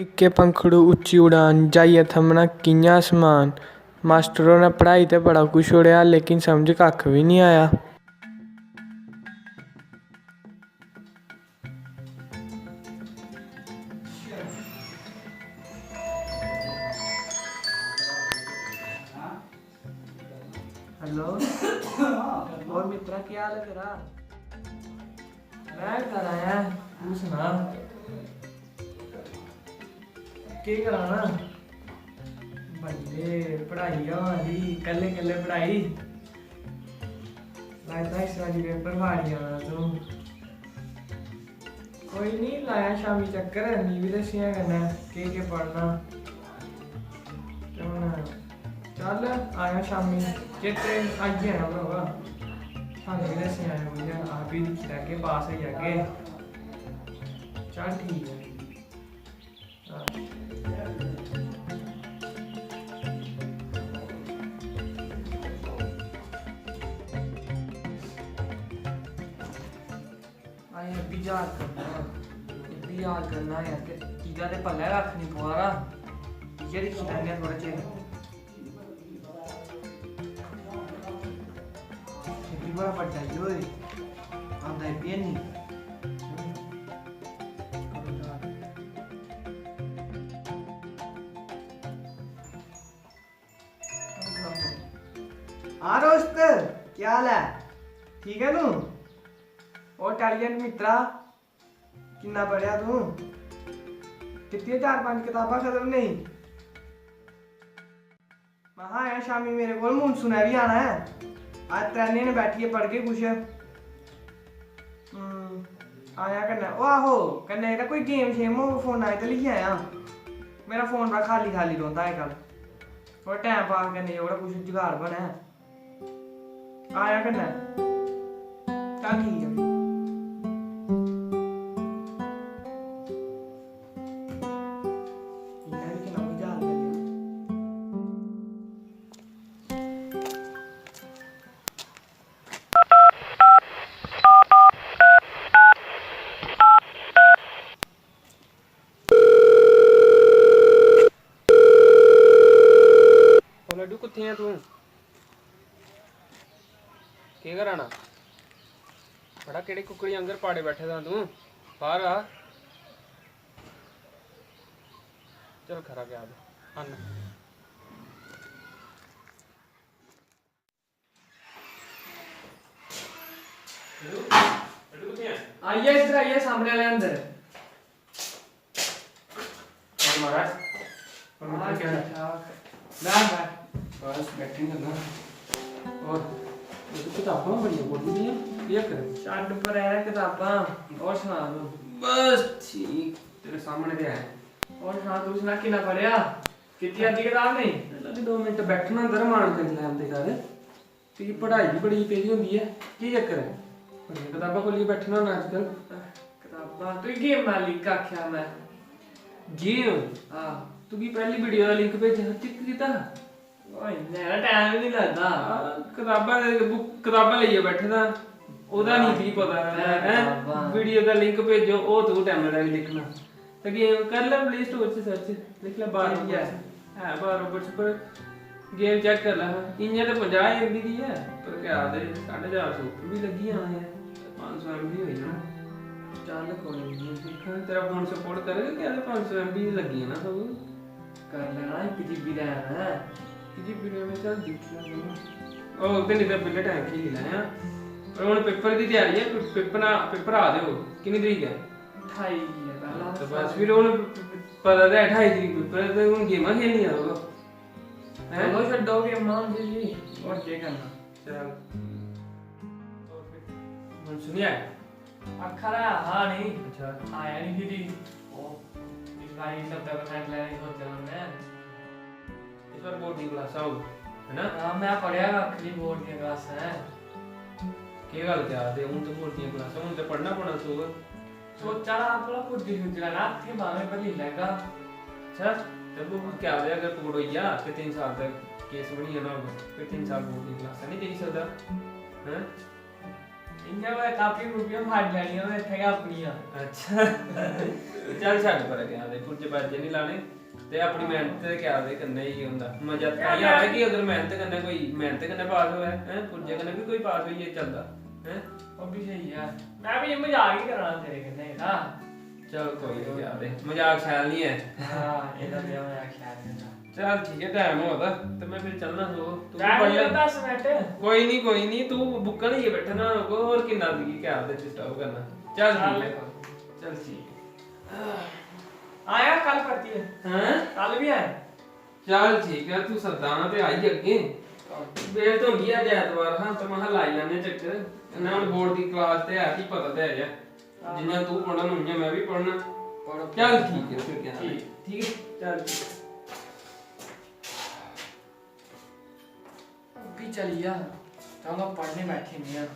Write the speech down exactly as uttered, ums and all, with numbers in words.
निक्के पंखड़ू उच्ची उड़ान, जाइयै थम्मना कि'यां असमान। मास्टर होरें पढ़ाई ते बड़ा कुछ छोड़ेआ, लेकिन समझ कक्ख बी निं आया। हेलो। और मित्रा, केह् हाल ऐ तेरा? में घर आया, तू सना। केह् कराना? बल्ले, पढ़ाई गै होआ दी, कल्ले कल्ले पढ़ाई। लगदा इस बारी पेपर फाड़ी आना तूं। कोई निं, लाया शामीं चक्कर, मी बी दस्सेआं कन्नै केह् केह् पढ़ना। ते हून चल, आया शामीं, चेते आई जाना भ्रावा। थाह्नूं बी दस्सी आया कुछ, आप बी दिक्खी लैगे, पास होई जागे। चल ठीक ऐ। हां। अजें इब्बी याद करना, इब्बी याद करना अजें ते, कीड़ा ते भलेआं गै हत्थ निं पवा दा। इ'यै दिक्खी लैन्ने आं थोह्ड़ा चिर। इब्बी बड़ा बड्डा ई ओए, आंदा इब्बी हैनी। हां दोस्त, केह् हाल ऐ? ठीक ऐ तूं? ओ टैलेंट मित्तरा, किन्ना पढ़ेआ तूं? कीतियां चार पंज कताबां खत्म नेईं? महां आयां शामीं, मेरे कोल मानसून ऐ बी आना ऐ। अज्ज त्रैने जने बैठियै पढ़गे कुछ। हम्म, आयां कन्नै, ओ आहो, कन्नै जेह्ड़ा कोई गेम शेम होग फोना च ते लेई आयां। मेरा फोन बड़ा खाल्ली खाल्ली रौंह्दा अजकल। थोह्ड़ा टैम पास करने जोगड़ा कुछ जुगाड़ बनै। आयां कन्नै। चल ठीक ऐ फ्ही। इ'यां बी किन्ना मजाल करी लेआ। ओ लड्डू, कुत्थै ऐ तूं? केह् करा ना? बड़ा केह्ड़ी कुक्कड़ी आंगर पाड़े बैठे दा तूं? बाह्र आ। चल खरा गेआ ते आना। आई जा इद्धर, आई जा सामने आह्ले अंदर। और महाराज, और मित्तर, केह् हाल ऐ? ठीक ठाक। बैठ, बैठ। बस बैठे न ना। और ये तो कताबां बड़ियां बोली दियां, केह् चक्कर ऐ? छड्ड परै कताबां, और सना तूं। बस ठीक, तेरे सामने ते है। और सना, तूं सना किन्ना पढ़ेआ? कीती अद्धी कताब नेईं? लग्ग दो मिंट बैठना, अंदर रमान करी लैन दे कर। तुगी पढ़ाई बी बड़ी पेदी होंदी ऐ, केह् चक्कर ऐ? बड़ियां कताबां खोह्लियै बैठना होना अज्जकल। कताबां? तुगी गेम दा लिंक आखेआ में। गेम? हां। तुगी पैह्ली वीडियो दा लिंक भेजेआ हा, चेक कीता हा? ओए, मेरा टैम गै निं लगदा। हां, कताबां दे, बुक, कताबां लेइयै बैठे दा, ओह्दा निं तुगी पता लगदा, हैं? कताबां। वीडियो दा लिंक भेजो, ओह् तूं टैमा दा निं दिक्खना। ते गेम कर लै Play Store च सर्च, लिख लै बारो ठीक ऐ। बर्ड्स। है बारो बर्ड्स पर गेम चैक कर लै हां। इ'यां ते पंजाह् एम बी दी ऐ, पर केह् आखदे, साड्ढे चार सौ उप्पर बी लग्गी जाना ऐ, पंज सौ एम बी होई जाना। चल कोई निं, दिक्खां तेरा फोन सपोर्ट करग, केह् आखदे, पंज सौ एम बी लग्गी जाना सब। कर लैना, इक जी बी रैम ऐ। इक जी बी रैम ऐ, चल दिक्खी लैन्ने आं। ओह् ते निं ते बिल्ले टैम खेली लैं। पर हून पेपर दी त्यारी ऐ, पे-, पेपर आ, पेपर आ दे ओह्। किन्नी तरीक ऐ? ठाई गी ऐ पैह्ला ते बस फिर हून पता ते है ठाई तरीक पेपर ऐ, ते हून गेमां खेलनियां रौह्गा। हैं? चलो छड्डो गेमां हून जी, होर केह् करना? चल। हून सुनी आया? आखा दा हा निं। अच्छा। आया निं फिरी। ओह्, इस बारी नब्बै percent लैने दी सोचा दा में। इस बार बोर्ड दी क्लासां होग, है ना? हां, में पढ़ेआ कक्ख निं, बोर्ड दियां क्लासां ऐ। केह् गल्ल करा दे? हून ते बोर्ड दियां क्लासां, हून ते पढ़ना पौना सौ। सोचा दा हा भला पुज्जी सुज्जी लैना, हत्थें बाह्में भरी लैगा। अच्छा, ते वो क्या होया अगर पकड़ोई जा, फिर तीन साल तक केस बनी जाना होगा, फिर तीन साल बोर्ड दी क्लासां नहीं देई सकदा, हैं? इ'यां में कापी कूपियां फाड़ी लैनियां में इत्थै गै अपनियां। अच्छा। चल छड्ड पर, केह् आखदे, पुर्जे पार्जे निं लाने। ते अपनी मेह्नत ते केह् आखदे कन्नै ही होंदा। मजा तां इ'यां आना कि अगर मेह्नत कन्नै कोई, मेह्नत कन्नै पास होऐ, हैं, पुर्जे कन्नै बी कोई पास होइयै चलदा, हैं। ओह् बी स्हेई ऐ। में बी मजाक ही करा तेरे कन्नै यरा। चल कोई निं, केह् आखदे, मजाक शैल निं ऐ। हां, एह्दा ब्याह मजाक शैल निं होंदा। चल ठीक ऐ, टैम होआ दा ते में फिर चलना। सो तू टैम पढ़ होई ले। गेआ दस मिनट। कोई निं, कोई निं, तू बुक्कां लेइयै बैठा ना, होर किन्ना तुगी केह् आखदे डिस्टर्ब करना। चल ठीक ऐ। चल ठीक ऐ। आया कल परतियै? हैं? कल बी आया? चल ठीक ऐ, तू सद्दा ना ते आई अग्गें। बेल ते होंदी ऐ, अज्ज ऐतवार हा ते महां लाई लैने चक्कर। कन्नै हून बोर्ड दी क्लास ते है, तुगी पता ते है। जि'यां तू पढ़न उ'यां में बी पढ़ना। पढ़ो। चल ठीक ऐ, फिर केह् आखदे। ठीक। ठीक ऐ, चल ठीक ऐ। फ्ही चली जा, तां में पढ़ने बैठी निं आं।